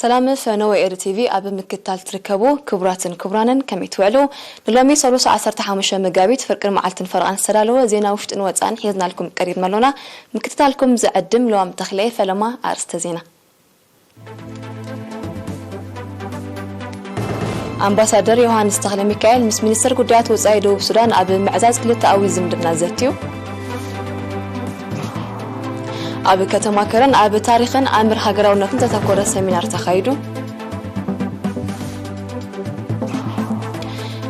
ሰላም ፈነወ ኤሪ ቲቪ ኣብ ምክትታል ትርከቡ ክቡራትን ክቡራንን ከመይ ትውዕሉ? ንሎሚ ሰሉስ ዓሰርተ ሓሙሽተ መጋቢት ፍርቅን መዓልትን ፈረቓን ዝተዳለወ ዜና ውሽጥን ወጻእን ሒዝናልኩም ቀሪብና ኣሎና። ምክትታልኩም ዝዕድም ለዋም ተኽለ። ፈለማ ኣርእስተ ዜና። ኣምባሳደር ዮሃንስ ተኽለ ሚካኤል ምስ ሚኒስትር ጉዳያት ወጻኢ ደቡብ ሱዳን ኣብ ምዕዛዝ ክልተኣዊ ዝምድና ዘትዩ። ኣብ ከተማ ከረን ኣብ ታሪኽን ኣምር ሃገራውነትን ዘተኮረ ሰሚናር ተኻይዱ።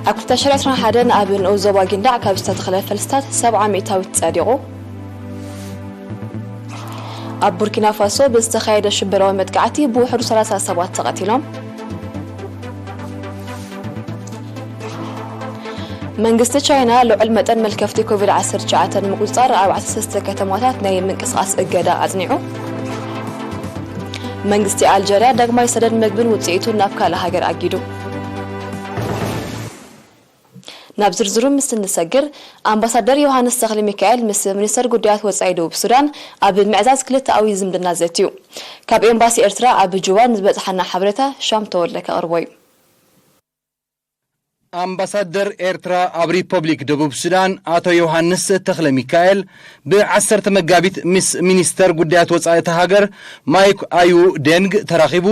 ኣብ ክልተ ሽሕን ዕስራን ሓደን ኣብ ንኡስ ዞባ ጊንዳዕ ካብ ዝተተኽለ ፈልስታት ሰብዓ ሚእታዊት ጸዲቑ። ኣብ ቡርኪና ፋሶ ብዝተኻየደ ሽበራዊ መጥቃዕቲ ብውሕዱ ሰላሳ ሰባት ተቐቲሎም። መንግስቲ ቻይና ልዑል መጠን መልከፍቲ ኮቪድ ዓሰርተ ትሽዓተ ንምቁጽጻር ኣብ ዓሰርተ ሰለስተ ከተማታት ናይ ምንቅስቓስ እገዳ ኣጽኒዑ። መንግስቲ ኣልጀርያ ዳግማይ ሰደድ መግብን ውጽኢቱን ናብ ካልእ ሃገር ኣጊዱ። ናብ ዝርዝሩ ምስ እንሰግር፣ ኣምባሳደር ዮሃንስ ተኽለ ሚካኤል ምስ ሚኒስተር ጉዳያት ወጻኢ ደቡብ ሱዳን ኣብ ምዕዛዝ ክልተኣዊ ዝምድና ዘትዩ። ካብ ኤምባሲ ኤርትራ ኣብ ጁባ ንዝበጽሓና ሓበሬታ ሻም ተወልደ ከቕርቦ እዩ። ኣምባሳደር ኤርትራ ኣብ ሪፐብሊክ ደቡብ ሱዳን ኣቶ ዮሃንስ ተኽለ ሚካኤል ብዓሰርተ መጋቢት ምስ ሚኒስተር ጉዳያት ወጻኢ እታ ሃገር ማይክ ኣዩ ዴንግ ተራኺቡ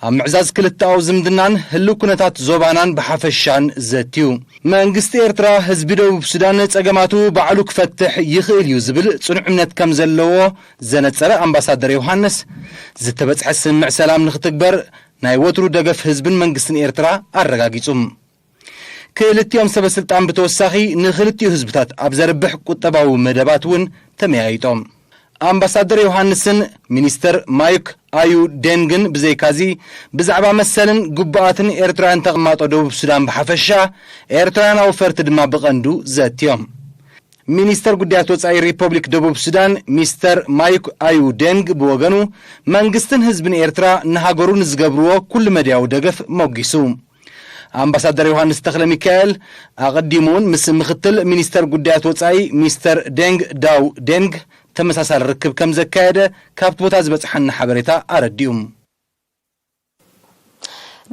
ኣብ ምዕዛዝ ክልተኣዊ ዝምድናን ህልው ኩነታት ዞባናን ብሓፈሻን ዘትዩ። መንግስቲ ኤርትራ ህዝቢ ደቡብ ሱዳን ጸገማቱ ባዕሉ ክፈትሕ ይኽእል እዩ ዝብል ጽኑዕ እምነት ከም ዘለዎ ዘነጸረ ኣምባሳደር ዮሃንስ፣ ዝተበጽሐ ስምምዕ ሰላም ንኽትግበር ናይ ወትሩ ደገፍ ህዝብን መንግስትን ኤርትራ ኣረጋጊጹ። ክልቲኦም ሰበ ስልጣን ብተወሳኺ ንኽልቲኡ ህዝብታት ኣብ ዘርብሕ ቁጠባዊ መደባት እውን ተመያይጦም። ኣምባሳደር ዮሃንስን ሚኒስተር ማይክ ኣዩ ዴንግን ብዘይካዚ ብዛዕባ መሰልን ግቡኣትን ኤርትራውያን ተቐማጦ ደቡብ ሱዳን ብሓፈሻ፣ ኤርትራውያን ኣውፈርቲ ድማ ብቐንዱ ዘትዮም። ሚኒስተር ጉዳያት ወጻኢ ሪፐብሊክ ደቡብ ሱዳን ሚስተር ማይክ ኣዩ ዴንግ ብወገኑ፣ መንግስትን ህዝብን ኤርትራ ንሃገሩ ንዝገብርዎ ኩሉ መድያዊ ደገፍ ሞጊሱ። ኣምባሳደር ዮሃንስ ተኽለ ሚካኤል ኣቐዲሙ እውን ምስ ምኽትል ሚኒስተር ጉዳያት ወጻኢ ሚስተር ዴንግ ዳው ዴንግ ተመሳሳሊ ርክብ ከም ዘካየደ ካብቲ ቦታ ዝበጽሓና ሓበሬታ ኣረዲኡ።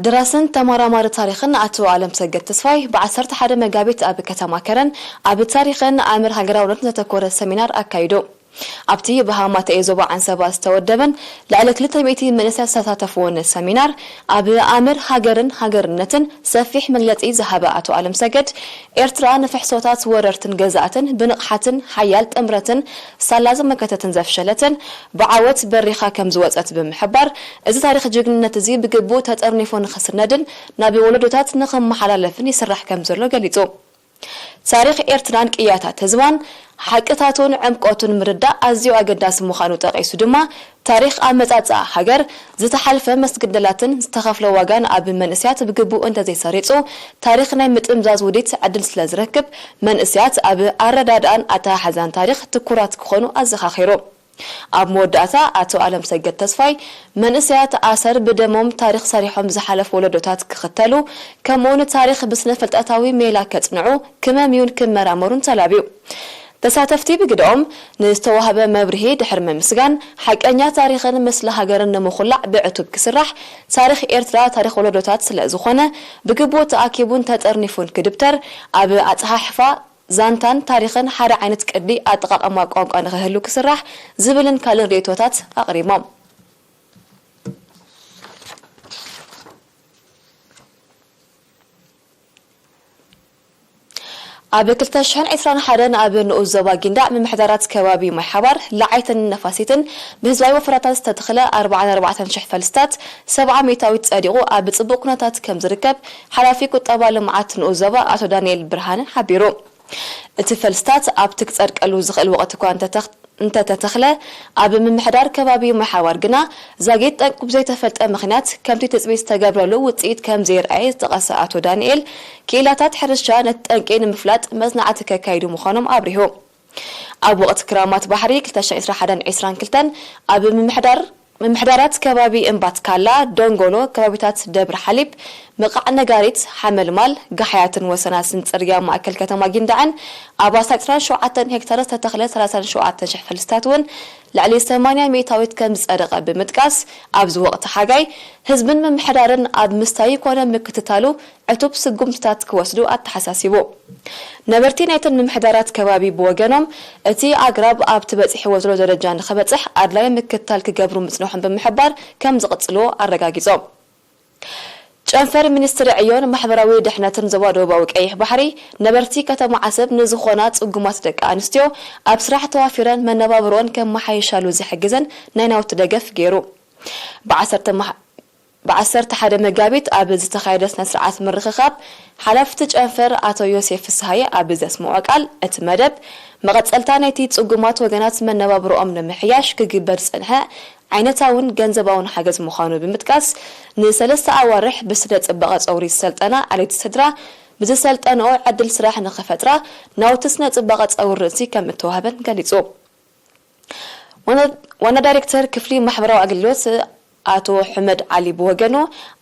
ደራስን ተመራማሪ ታሪኽን ኣቶ ኣለምሰገድ ተስፋይ ብዓሰርተ ሓደ መጋቢት ኣብ ከተማ ከረን ኣብ ታሪኽን ኣምር ሃገራውነትን ዘተኮረ ሰሚናር ኣካይዱ። ኣብቲ ብሃማተኤ ዞባ ዓንሰባ ዝተወደበን ልዕሊ ክልተ ሚእቲ መንእሰያት ዝተሳተፍዎን ሰሚናር፣ ኣብ ኣምር ሃገርን ሃገርነትን ሰፊሕ መግለጺ ዝሃበ ኣቶ ኣለምሰገድ፣ ኤርትራ ንፍሕሶታት ወረርትን ገዛእትን ብንቕሓትን ሓያል ጥምረትን ሳላ ዝመከተትን ዘፍሸለትን ብዓወት በሪኻ ከም ዝወጸት ብምሕባር፣ እዚ ታሪኽ ጅግንነት እዚ ብግቡእ ተጠርኒፉ ንኽስነድን ናብ ወለዶታት ንኽመሓላለፍን ይስራሕ ከም ዘሎ ገሊጹ። ታሪኽ ኤርትራን ቅያታት ህዝባን ሓቅታቱን ዕምቆቱን ምርዳእ ኣዝዩ ኣገዳሲ ምዃኑ ጠቒሱ ድማ፣ ታሪኽ ኣመጻጽኣ ሃገር፣ ዝተሓልፈ መስግደላትን ዝተኸፍለ ዋጋን ኣብ መንእሰያት ብግቡእ እንተዘይሰሪጹ፣ ታሪኽ ናይ ምጥምዛዝ ውዲት ዕድል ስለ ዝረክብ፣ መንእሰያት ኣብ ኣረዳድኣን ኣተሓሕዛን ታሪኽ ትኩራት ክኾኑ ኣዘኻኺሩ። ኣብ መወዳእታ ኣቶ ኣለምሰገድ ተስፋይ፣ መንእሰያት ኣሰር ብደሞም ታሪኽ ሰሪሖም ዝሓለፉ ወለዶታት ክኽተሉ፣ ከምኡውን ታሪኽ ብስነ-ፍልጠታዊ ሜላ ከጽንዑ፣ ክመምዩን ክመራመሩን ተላብዩ። ተሳተፍቲ ብግደኦም፣ ንዝተዋህበ መብርሂ ድሕሪ ምምስጋን፣ ሓቀኛ ታሪኽን ምስሊ ሃገርን ንምኹላዕ ብዕቱብ ክስራሕ፣ ታሪኽ ኤርትራ ታሪኽ ወለዶታት ስለ ዝኾነ፣ ብግቡእ ተኣኪቡን ተጠርኒፉን ክድብተር፣ ኣብ ኣጸሓሕፋ ዛንታን ታሪኽን ሓደ ዓይነት ቅዲ ኣጠቓቕማ ቋንቋ ንኽህሉ ክስራሕ ዝብልን ካልእን ርእይቶታት ኣቕሪቦም። ኣብ ክልተ ሽሕን ዕስራን ሓደን ኣብ ንኡስ ዞባ ጊንዳዕ ምምሕዳራት ከባቢ ማይ ሓባር፣ ለዓይትን ነፋሲትን ብህዝባዊ ወፈራታት ዝተተኽለ ኣርባዓን ኣርባዕተን ሽሕ ፈልስታት ሰብዓ ሚእታዊት ጸዲቑ ኣብ ጽቡቕ ኩነታት ከም ዝርከብ ሓላፊ ቁጠባ ልምዓት ንኡስ ዞባ ኣቶ ዳንኤል ብርሃነ ሓቢሩ። እቲ ፈልስታት ኣብቲ ክጸድቀሉ ዝኽእል ወቕቲ እኳ እንተተኽ-፣ እንተተተኽለ፣ ኣብ ምምሕዳር ከባቢ ማይ ሓባር ግና ዛጊት ጠንቁ ብዘይተፈልጠ ምኽንያት ከምቲ ትጽቢት ዝተገብረሉ ውጽኢት ከም ዘይርኣየ ዝጠቐሰ ኣቶ ዳንኤል፣ ክኢላታት ሕርሻ ነቲ ጠንቂ ንምፍላጥ መጽናዕቲ ከካይዱ ምዃኖም ኣብሪሁ። ኣብ ወቕቲ ክራማት ባሕሪ ክልተ ሽሕን ዕስራን ሓደን ዕስራን ክልተን ኣብ ምምሕዳር ምምሕዳራት ከባቢ እምባትካላ፣ ደንጎሎ፣ ከባቢታት ደብረ ሓሊብ፣ ምቓዕ ነጋሪት፣ ሓመልማል፣ ጋሕያትን ወሰናስን ጽርግያ ማእከል ከተማ ጊንዳዕን ኣብ ኣስታት ዕስራን ሸውዓተን ሄክታር ዝተተኽለ ሰላሳን ሸውዓተን ሽሕ ፈልስታት እውን ልዕሊ ሰማንያ ሚእታዊት ከም ዝጸደቐ ብምጥቃስ፣ ኣብዚ ወቕቲ ሓጋይ ህዝብን ምምሕዳርን ኣብ ምስታዩ ኮነ ምክትታሉ ዕቱብ ስጉምትታት ክወስዱ ኣተሓሳሲቡ። ነበርቲ ናይተን ምምሕዳራት ከባቢ ብወገኖም፣ እቲ ኣግራብ ኣብቲ በጺሕዎ ዘሎ ደረጃ ንኽበጽሕ ኣድላዪ ምክትታል ክገብሩ ምጽንሖም ብምሕባር ከም ዝቕጽልዎ ኣረጋጊጾም። ጨንፈር ሚኒስትሪ ዕዮን ማሕበራዊ ድሕነትን ዞባ ደቡባዊ ቀይሕ ባሕሪ፣ ነበርቲ ከተማ ዓሰብ ንዝኾና ጽጉማት ደቂ ኣንስትዮ ኣብ ስራሕ ተዋፊረን መነባብሮን ከመሓይሻሉ ዝሕግዘን ናይ ናውቲ ደገፍ ገይሩ። ብዓሰርተ መሓ-፣ ብዓሰርተ ሓደ መጋቢት ኣብ ዝተኻየደ ስነ ስርዓት ምርኽኻብ፣ ሓላፊ እቲ ጨንፈር ኣቶ ዮሴፍ ፍስሃየ ኣብ ዘስምዖ ቃል፣ እቲ መደብ መቐጸልታ ናይቲ ጽጉማት ወገናት መነባብሮኦም ንምሕያሽ ክግበር ዝጸንሐ ዓይነታውን ገንዘባውን ሓገዝ ምዃኑ ብምጥቃስ፣ ንሰለስተ ኣዋርሕ ብስነ ጽባቐ ጸጉሪ ዝሰልጠና ኣለይቲ ስድራ ብዝሰልጠንኦ ዕድል ስራሕ ንኽፈጥራ ናውቲ ስነ ጽባቐ ጸጉሪ ርእሲ ከም እተዋህበን ገሊጹ። ዋና፣ ዋና ዳይሬክተር ክፍሊ ማሕበራዊ ኣገልግሎት ኣቶ ሕመድ ዓሊ ብወገኑ፣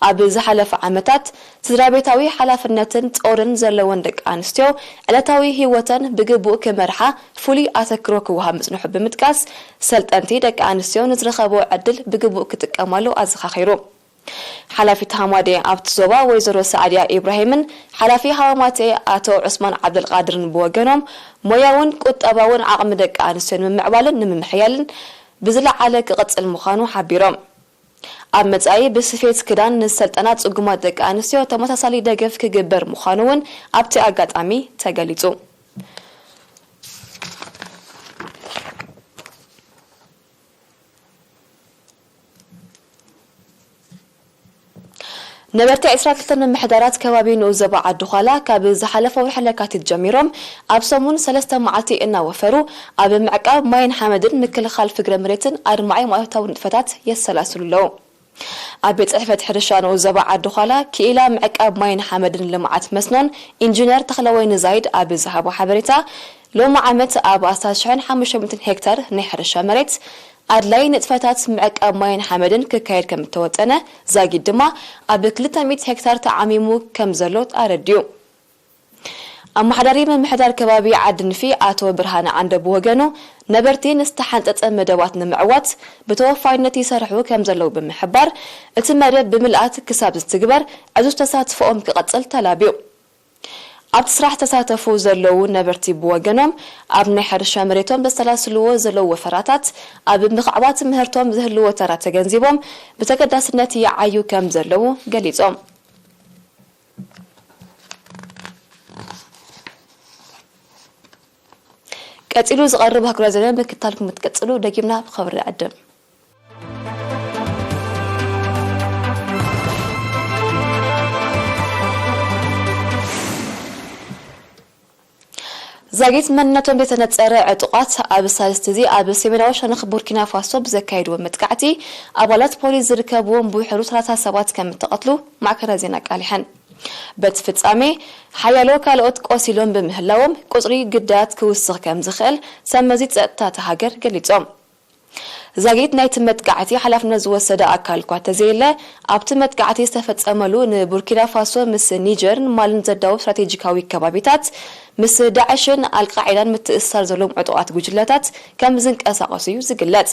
ኣብ ዝሓለፈ ዓመታት ስድራ ቤታዊ ሓላፍነትን ጾርን ዘለወን ደቂ ኣንስትዮ ዕለታዊ ህይወተን ብግቡእ ክመርሓ ፍሉይ ኣተክሮ ክወሃብ ምጽንሑ ብምጥቃስ፣ ሰልጠንቲ ደቂ ኣንስትዮ ንዝረኸብኦ ዕድል ብግቡእ ክጥቀማሉ ኣዘኻኺሩ። ሓላፊት ሃማዴ ኣብቲ ዞባ ወይዘሮ ሰዓድያ ኢብራሂምን ሓላፊ ሃማማቴ ኣቶ ዑስማን ዓብደልቃድርን ብወገኖም፣ ሞያውን ቁጠባውን ዓቕሚ ደቂ ኣንስትዮ ንምምዕባልን ንምምሕያልን ብዝለዓለ ክቕጽል ምዃኑ ሓቢሮም። ኣብ መጻኢ ብስፌት ክዳን ንዝሰልጠና ጽጉማት ደቂ ኣንስትዮ ተመሳሳሊ ደገፍ ክግበር ምዃኑ እውን ኣብቲ ኣጋጣሚ ተገሊጹ። ነበርቲ ዕስራ ክልተ ምምሕዳራት ከባቢ ንኡስ ዞባ ዓዲ ዃላ ካብ ዝሓለፈ ወርሒ ለካቲት ጀሚሮም ኣብ ሰሙን ሰለስተ መዓልቲ እናወፈሩ ኣብ ምዕቃብ ማይን ሓመድን ምክልኻል ፍግረ መሬትን ኣድማዒ ማእታዊ ንጥፈታት የሰላስሉ ኣለዉ። ኣብ ቤት ጽሕፈት ሕርሻ ንኡስ ዞባ ዓዲ ዃላ ክኢላ ምዕቃብ ማይን ሓመድን ልምዓት መስኖን ኢንጂነር ተኽለወይኒ ዛይድ ኣብ ዝሃቦ ሓበሬታ፣ ሎሚ ዓመት ኣብ ኣስታት ሽሕን ሓሙሽተ ሚእትን ሄክታር ናይ ሕርሻ መሬት ኣድላይ ንጥፈታት ምዕቃብ ማይን ሓመድን ክካየድ ከም እተወጠነ፣ ዛጊድ ድማ ኣብ ክልተ ሚእቲ ሄክታር ተዓሚሙ ከም ዘሎ ኣረዲኡ። ኣመሓዳሪ ምምሕዳር ከባቢ ዓዲ ንፊ ኣቶ ብርሃነ ዓንደ ብወገኑ፣ ነበርቲ ንዝተሓንጸጸ መደባት ንምዕዋት ብተወፋይነት ይሰርሑ ከም ዘለዉ ብምሕባር፣ እቲ መደብ ብምልኣት ክሳብ ዝትግበር ዕዙዝ ተሳትፎኦም ክቐጽል ተላብዩ። ኣብቲ ስራሕ ተሳተፉ ዘለዉ ነበርቲ ብወገኖም፣ ኣብ ናይ ሕርሻ መሬቶም ዘሰላስልዎ ዘለዉ ወፈራታት ኣብ ምኽዕባት ምህርቶም ዝህልዎ ተራ ተገንዚቦም፣ ብተገዳስነት ይዓዩ ከም ዘለዉ ገሊጾም። ቀጺሉ ዝቐርብ ኣህጉራዊ ዜና ምክትታልኩም ክትቀጽሉ ደጊምና ብኽብሪ ንዕድም። ዛጊት መንነቶም ዘይተነጸረ ዕጡቓት ኣብ ሳልስቲ እዚ ኣብ ሰሜናዊ ሸነኽ ቡርኪና ፋሶ ብዘካየድዎ መጥቃዕቲ ኣባላት ፖሊስ ዝርከብዎም ብውሕዱ ሰላሳ ሰባት ከም እተቐትሉ ማዕከናት ዜና ኣቃሊሐን። በቲ ፍጻሜ ሓያሎ ካልኦት ቆሲሎም ብምህላዎም ቁጽሪ ግዳያት ክውስኽ ከም ዝኽእል ሰብ መዚ ጸጥታ እታ ሃገር ገሊጾም። ዛጊት ናይቲ መጥቃዕቲ ሓላፍነት ዝወሰደ ኣካል እኳ ተዘየለ፣ ኣብቲ መጥቃዕቲ ዝተፈጸመሉ ንቡርኪና ፋሶ ምስ ኒጀርን ማልን ዘዳውብ ስትራቴጂካዊ ከባቢታት ምስ ዳዕሽን ኣልቃዒዳን ምትእስሳር ዘለዎም ዕጡቓት ጉጅለታት ከም ዝንቀሳቐሱ እዩ ዝግለጽ።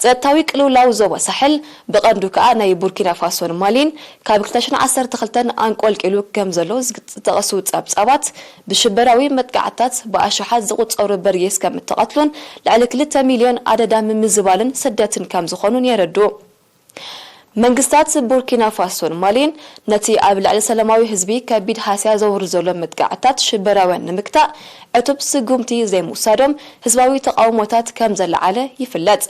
ጸጥታዊ ቅልውላው ዞባ ሳሕል፣ ብቐንዱ ከኣ ናይ ቡርኪና ፋሶን ማሊን፣ ካብ ክልተ ሽሕን ዓሰርተ ክልተን ኣንቆልቂሉ ከም ዘሎ ዝጠቐሱ ጸብጻባት፣ ብሽበራዊ መጥቃዕትታት ብኣሽሓት ዝቑጸሩ በርጌስ ከም እተቐትሉን ልዕሊ ክልተ ሚልዮን ኣደዳ ምምዝባልን ስደትን ከም ዝኾኑን የረድኡ። መንግስታት ቡርኪና ፋሶን ማሊን ነቲ ኣብ ልዕሊ ሰላማዊ ህዝቢ ከቢድ ሃስያ ዘውርድ ዘሎ መጥቃዕትታት ሽበራውያን ንምግታእ ዕቱብ ስጉምቲ ዘይምውሳዶም ህዝባዊ ተቓውሞታት ከም ዘለዓለ ይፍለጥ።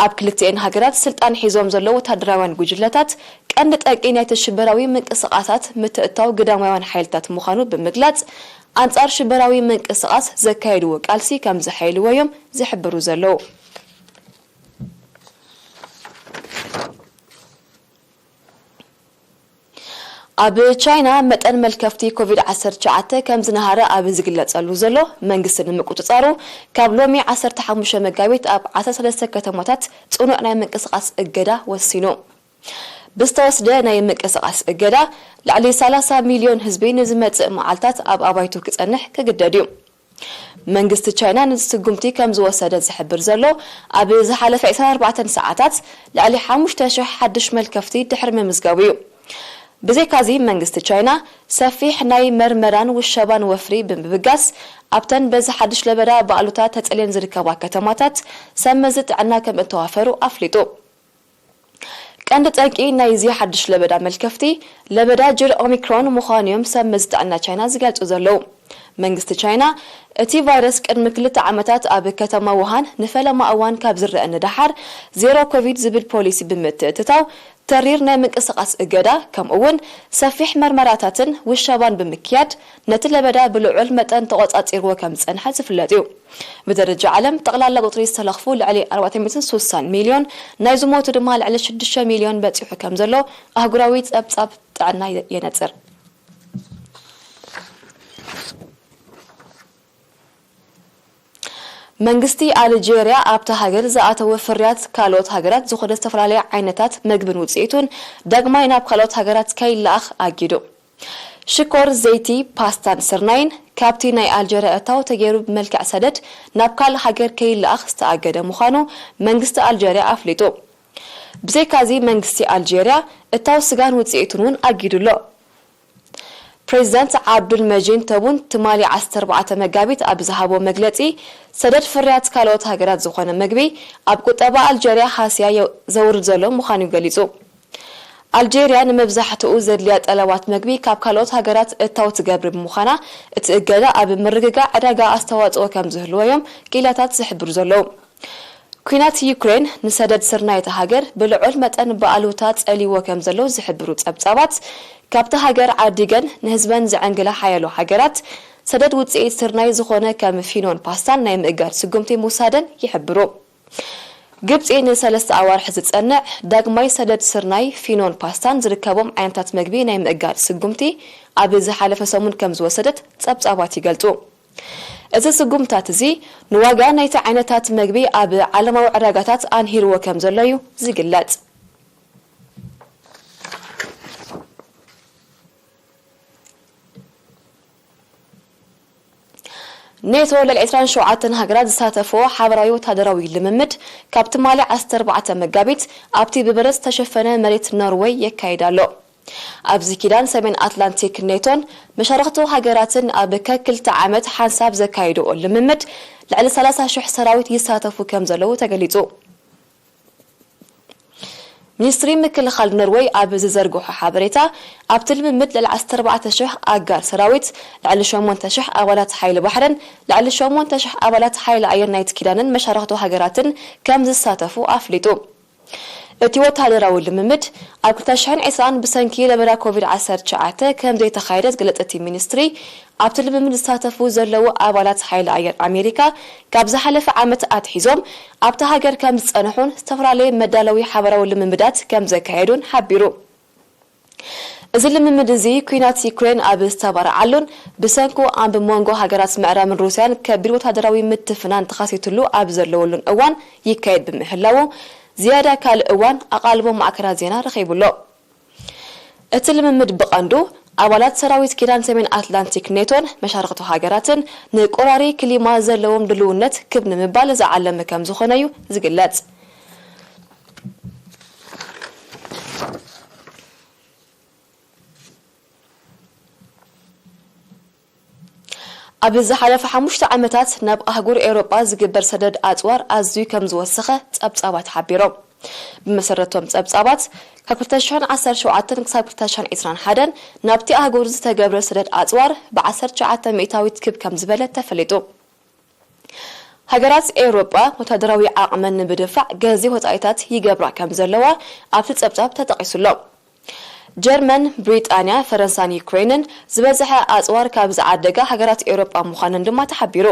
ኣብ ክልቲኤን ሃገራት ስልጣን ሒዞም ዘለዉ ወታደራውያን ጉጅለታት ቀንዲ ጠንቂ ናይቲ ሽበራዊ ምንቅስቓሳት ምትእትታው ግዳማውያን ሓይልታት ምዃኑ ብምግላጽ፣ ኣንጻር ሽበራዊ ምንቅስቓስ ዘካየድዎ ቃልሲ ከም ዘሐይልዎ እዮም ዝሕብሩ ዘለዉ። ኣብ ቻይና መጠን መልከፍቲ ኮቪድ ዓሰርተ ትሽዓተ ከም ዝነሃረ ኣብ ዝግለጸሉ ዘሎ፣ መንግስቲ ንምቁጽጻሩ ካብ ሎሚ ዓሰርተ ሓሙሽተ መጋቢት ኣብ ዓሰርተ ሰለስተ ከተማታት ጽኑዕ ናይ ምንቅስቓስ እገዳ ወሲኑ። ብዝተወስደ ናይ ምንቅስቓስ እገዳ፣ ልዕሊ ሰላሳ ሚልዮን ህዝቢ ንዝመጽእ መዓልታት ኣብ ኣባይቱ ክጸንሕ ክግደድ እዩ። መንግስቲ ቻይና ነዚ ስጉምቲ ከም ዝወሰደ ዝሕብር ዘሎ፣ ኣብ ዝሓለፈ ዕስራን ኣርባዕተን ሰዓታት ልዕሊ ሓሙሽተ ሽሕ ሓድሽ መልከፍቲ ድሕሪ ምምዝጋቡ እዩ። ብዘይካዚ መንግስቲ ቻይና ሰፊሕ ናይ መርመራን ውሸባን ወፍሪ ብምብጋስ፣ ኣብተን በዚ ሓድሽ ለበዳ ብኣሉታ ተጸልየን ዝርከባ ከተማታት ሰብ መዚ ጥዕና ከም እተዋፈሩ ኣፍሊጡ። ቀንዲ ጠንቂ ናይዚ ሓድሽ ለበዳ መልከፍቲ ለበዳ ጅር ኦሚክሮን ምዃኑ እዮም ሰብ መዚ ጥዕና ቻይና ዝገልጹ ዘለዉ። መንግስቲ ቻይና እቲ ቫይረስ ቅድሚ ክልተ ዓመታት ኣብ ከተማ ውሃን ንፈለማ እዋን ካብ ዝረአ ንደሓር ዜሮ ኮቪድ ዝብል ፖሊሲ ብምትእትታው፣ ተሪር ናይ ምንቅስቓስ እገዳ፣ ከምኡ እውን ሰፊሕ መርመራታትን ውሸባን ብምክያድ፣ ነቲ ለበዳ ብልዑል መጠን ተቖጻጺርዎ ከም ዝጸንሐ ዝፍለጥ እዩ። ብደረጃ ዓለም፣ ጠቕላላ ቁጽሪ ዝተለኽፉ ልዕሊ ኣርባዕተ ሚእትን ስሳን ሚልዮን፣ ናይ ዝሞቱ ድማ ልዕሊ ሽዱሽተ ሚልዮን በጺሑ ከም ዘሎ ኣህጉራዊ ጸብጻብ ጥዕና የነጽር። መንግስቲ ኣልጄርያ ኣብታ ሃገር ዝኣተወ ፍርያት ካልኦት ሃገራት ዝኾነ ዝተፈላለየ ዓይነታት መግብን ውጽኢቱን ዳግማይ ናብ ካልኦት ሃገራት ከይለኣኽ ኣጊዱ። ሽኮር፣ ዘይቲ፣ ፓስታን ስርናይን ካብቲ ናይ ኣልጄርያ እታው ተገይሩ ብመልክዕ ሰደድ ናብ ካልእ ሃገር ከይለኣኽ ዝተኣገደ ምዃኑ መንግስቲ ኣልጄርያ ኣፍሊጡ። ብዘይካዚ መንግስቲ ኣልጄርያ እታው ስጋን ውጽኢቱን እውን ኣጊዱ ኣሎ። ፕሬዚደንት ዓብዱል መጂን ተቡን ትማሊ ዓሰርተ ኣርባዕተ መጋቢት ኣብ ዝሃቦ መግለጺ፣ ሰደድ ፍርያት ካልኦት ሃገራት ዝኾነ መግቢ ኣብ ቁጠባ ኣልጀርያ ሃስያ የው-፣ ዘውርድ ዘሎ ምዃኑ ገሊጹ። ኣልጀርያ ንመብዛሕትኡ ዘድልያ ጠለባት መግቢ ካብ ካልኦት ሃገራት እታው ትገብር ብምዃና፣ እቲ እገዳ ኣብ ምርግጋእ ዕዳጋ ኣስተዋጽኦ ከም ዝህልዎ እዮም ክኢላታት ዝሕብሩ ዘለዉ። ኲናት ዩክሬን ንሰደድ ስርናይ እታ ሃገር ብልዑል መጠን ብኣሉታ ጸልይዎ ከም ዘሎ ዝሕብሩ ጸብጻባት፣ ካብታ ሃገር ዓዲገን ንህዝበን ዘዐንግላ ሓያሎ ሃገራት፣ ሰደድ ውጽኢት ስርናይ ዝኾነ ከም ፊኖን ፓስታን ናይ ምእጋድ ስጉምቲ ምውሳደን ይሕብሩ። ግብጺ ንሰለስተ ኣዋርሕ ዝጸንዕ ዳግማይ ሰደድ ስርናይ፣ ፊኖን ፓስታን ዝርከቦም ዓይነታት መግቢ ናይ ምእጋድ ስጉምቲ ኣብ ዝሓለፈ ሰሙን ከም ዝወሰደት ጸብጻባት ይገልጹ። እዚ ስጉምታት እዚ ንዋጋ ናይቲ ዓይነታት መግቢ ኣብ ዓለማዊ ዕዳጋታት ኣንሂርዎ ከም ዘሎ እዩ ዝግለጽ። ኔቶ ልዕሊ ዕስራን ሸውዓተን ሃገራት ዝሳተፍዎ ሓበራዊ ወታደራዊ ልምምድ ካብ ትማሊ ዓሰርተ ኣርባዕተ መጋቢት ኣብቲ ብበረድ ዝተሸፈነ መሬት ኖርወይ የካይድ ኣሎ። ኣብዚ ኪዳን ሰሜን ኣትላንቲክ ኔቶን መሻርኽቱ ሃገራትን ኣብ ከክልተ ዓመት ሓንሳብ ዘካይድኦ ልምምድ ልዕሊ ሰላሳ ሽሕ ሰራዊት ይሳተፉ ከም ዘለዉ ተገሊጹ። ሚኒስትሪ ምክልኻል ኖርወይ ኣብ ዝዘርግሖ ሓበሬታ፣ ኣብቲ ልምምድ ልዕሊ ዓሰርተ ኣርባዕተ ሽሕ ኣጋር ሰራዊት፣ ልዕሊ ሸሞንተ ሽሕ ኣባላት ሓይሊ ባሕርን ልዕሊ ሸሞንተ ሽሕ ኣባላት ሓይሊ ኣየር ናይቲ ኪዳንን መሻርኽቱ ሃገራትን ከም ዝሳተፉ ኣፍሊጡ። እቲ ወተሃደራዊ ልምምድ ኣብ ክልተ ሽሕን ዕስራን ብሰንኪ ለበዳ ኮቪድ ዓሰርተ ትሽዓተ ከም ዘይተኻየደ ዝገለጸ እቲ ሚኒስትሪ፣ ኣብቲ ልምምድ ዝሳተፉ ዘለዉ ኣባላት ሓይሊ ኣየር ኣሜሪካ ካብ ዝሓለፈ ዓመት ኣትሒዞም ኣብታ ሃገር ከም ዝጸንሑን ዝተፈላለየ መዳለዊ ሓበራዊ ልምምዳት ከም ዘካየዱን ሓቢሩ። እዚ ልምምድ እዚ ኲናት ዩክሬን ኣብ ዝተባርዓሉን ብሰንኩ ኣብ መንጎ ሃገራት ምዕራብን ሩስያን ከቢድ ወታደራዊ ምትፍናን ተኻሲትሉ ኣብ ዘለወሉን እዋን ይካየድ ብምህላዉ፣ ዝያዳ ካልእ እዋን ኣቓልቦ ማዕከናት ዜና ረኺቡ ኣሎ። እቲ ልምምድ ብቐንዱ ኣባላት ሰራዊት ኪዳን ሰሜን ኣትላንቲክ ኔቶን መሻርኽቱ ሃገራትን ንቆራሪ ክሊማ ዘለዎም ድልውነት ክብ ንምባል ዝዓለመ ከም ዝኾነ እዩ ዝግለጽ። ኣብ ዝሓለፈ ሓሙሽተ ዓመታት ናብ ኣህጉር ኤውሮጳ ዝግበር ሰደድ ኣጽዋር ኣዝዩ ከም ዝወሰኸ ጸብጻባት ሓቢሮም። ብመሰረቶም ጸብጻባት፣ ካብ ክልተ ሽሕን ዓሰርተ ሸውዓተን ክሳብ ክልተ ሽሕን ዕስራን ሓደን ናብቲ ኣህጉር ዝተገብረ ሰደድ ኣጽዋር ብዓሰርተ ትሽዓተ ሚእታዊት ክብ ከም ዝበለ ተፈሊጡ። ሃገራት ኤውሮጳ ወታደራዊ ዓቕመን ንምድንፋዕ ገዜ ወጻኢታት ይገብራ ከም ዘለዋ ኣብቲ ጸብጻብ ተጠቒሱ ኣሎ። ጀርመን፣ ብሪጣንያ፣ ፈረንሳን ዩክሬንን ዝበዝሐ ኣጽዋር ካብ ዝዓደጋ ሃገራት ኤውሮጳ ምዃነን ድማ ተሓቢሩ።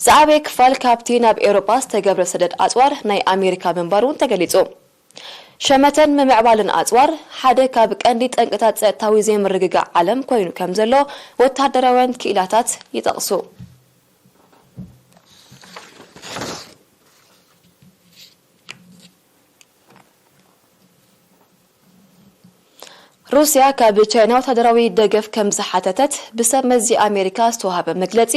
ዝዓበየ ክፋል ካብቲ ናብ ኤውሮጳ ዝተገብረ ሰደድ ኣጽዋር ናይ ኣሜሪካ ምንባሩ እውን ተገሊጹ። ሸመተን ምምዕባልን ኣጽዋር ሓደ ካብ ቀንዲ ጠንቅታት ጸጥታዊ ዘይምርግጋእ ዓለም ኮይኑ ከም ዘሎ ወተሃደራውያን ክኢላታት ይጠቕሱ። ሩስያ ካብ ቻይና ወታደራዊ ደገፍ ከም ዝሓተተት ብሰብ መዚ ኣሜሪካ ዝተዋሃበ መግለጺ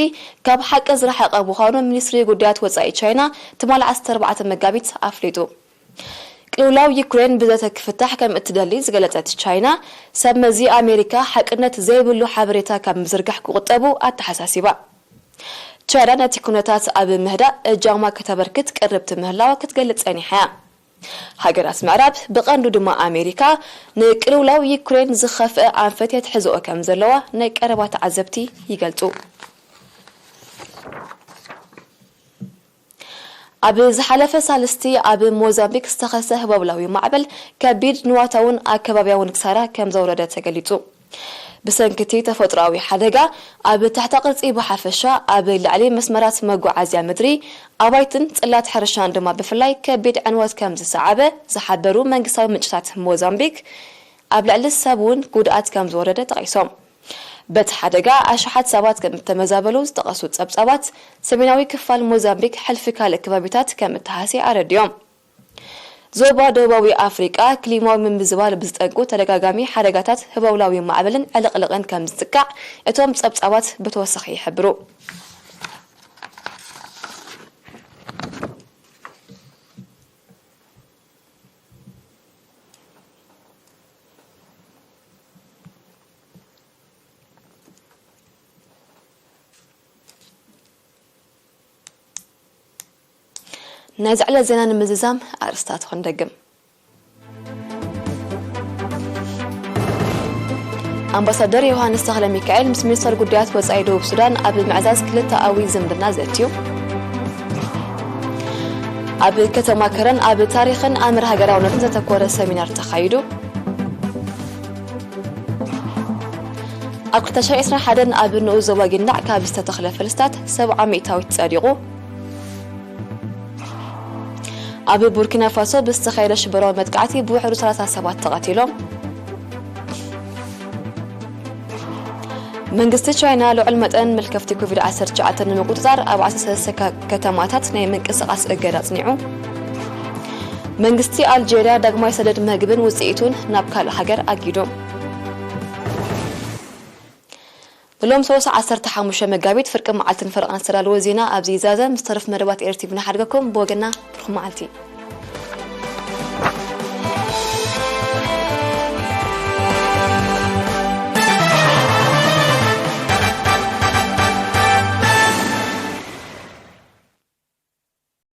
ካብ ሓቂ ዝረሓቐ ምዃኑ ሚኒስትሪ ጉዳያት ወጻኢ ቻይና ትማሊ ዓሰርተ ኣርባዕተ መጋቢት ኣፍሊጡ። ቅልውላው ዩክሬን ብዘተ ክፍታሕ ከም እትደሊ ዝገለጸት ቻይና፣ ሰብ መዚ ኣሜሪካ ሓቅነት ዘይብሉ ሓበሬታ ካብ ምዝርጋሕ ክቑጠቡ ኣተሓሳሲባ። ቻይና ነቲ ኩነታት ኣብ ምህዳእ እጃማ ከተበርክት ቅርብቲ ምህላዋ ክትገልጽ ጸኒሓ እያ። ሃገራት ምዕራብ፣ ብቐንዱ ድማ ኣሜሪካ፣ ንቅልውላው ዩክሬን ዝኸፍአ ኣንፈት የትሕዝኦ ከም ዘለዋ ናይ ቀረባ ተዓዘብቲ ይገልጹ። ኣብ ዝሓለፈ ሳልስቲ ኣብ ሞዛምቢክ ዝተኸስተ ህቦብላዊ ማዕበል ከቢድ ንዋታውን ኣከባብያውን ክሳራ ከም ዘውረደ ተገሊጹ። ብሰንኪ እቲ ተፈጥሮኣዊ ሓደጋ፣ ኣብ ትሕተ ቅርጺ ብሓፈሻ፣ ኣብ ልዕሊ መስመራት መጓዓዝያ ምድሪ፣ ኣባይትን ጽላት ሕርሻን ድማ ብፍላይ ከቢድ ዕንወት ከም ዝሰዓበ ዝሓበሩ መንግስታዊ ምንጭታት ሞዛምቢክ፣ ኣብ ልዕሊ ሰብ እውን ጉድኣት ከም ዝወረደ ጠቒሶም። በቲ ሓደጋ ኣሽሓት ሰባት ከም እተመዛበሉ ዝጠቐሱ ጸብጻባት፣ ሰሜናዊ ክፋል ሞዛምቢክ ሕልፊ ካልእ ከባቢታት ከም እተሃስየ ኣረዲኦም። ዞባ ደቡባዊ ኣፍሪቃ ክሊማዊ ምምዝባል ብዝጠንቁ ተደጋጋሚ ሓደጋታት ህቦብላዊ ማዕበልን ዕልቕልቕን ከም ዝጥቃዕ እቶም ጸብጻባት ብተወሳኺ ይሕብሩ። ናይዚ ዕለት ዜና ንምዝዛም ኣርእስታት ክንደግም። ኣምባሳደር ዮሃንስ ተኽለ ሚካኤል ምስ ሚኒስተር ጉዳያት ወጻኢ ደቡብ ሱዳን ኣብ ምዕዛዝ ክልተኣዊ ዝምድና ዘእትዩ። ኣብ ከተማ ከረን ኣብ ታሪኽን ኣምር ሃገራውነትን ዘተኮረ ሰሚናር ተኻይዱ። ኣብ ክልተ ሽሕን ዕስራን ሓደን ኣብ ንኡስ ዞባ ጊንዳዕ ካብ ዝተተኽለ ፈልስታት ሰብዓ ሚእታዊት ጸዲቑ። ኣብ ቡርኪና ፋሶ ብዝተኻየደ ሽበራዊ መጥቃዕቲ ብውሕዱ ሰላሳ ሰባት ተቐቲሎም። መንግስቲ ቻይና ልዑል መጠን መልከፍቲ ኮቪድ ዓሰርተ ትሽዓተ ንምቁጽጻር ኣብ ዓሰርተ ሰለስተ ከ-፣ ከተማታት ናይ ምንቅስቓስ እገዳ ኣጽኒዑ። መንግስቲ ኣልጄርያ ዳግማይ ሰደድ መግብን ውጽኢቱን ናብ ካልእ ሃገር ኣጊዱ። ንሎም ሰሉስ ዓሰርተ ሓሙሽተ መጋቢት ፍርቂ መዓልትን ፈረቓን ዝተዳለወ ዜና ኣብዚ ይዛዘም። ዝተረፉ መደባት ኤርቲቪ ንሓድገኩም። ብወገና ብሩኽ መዓልቲ።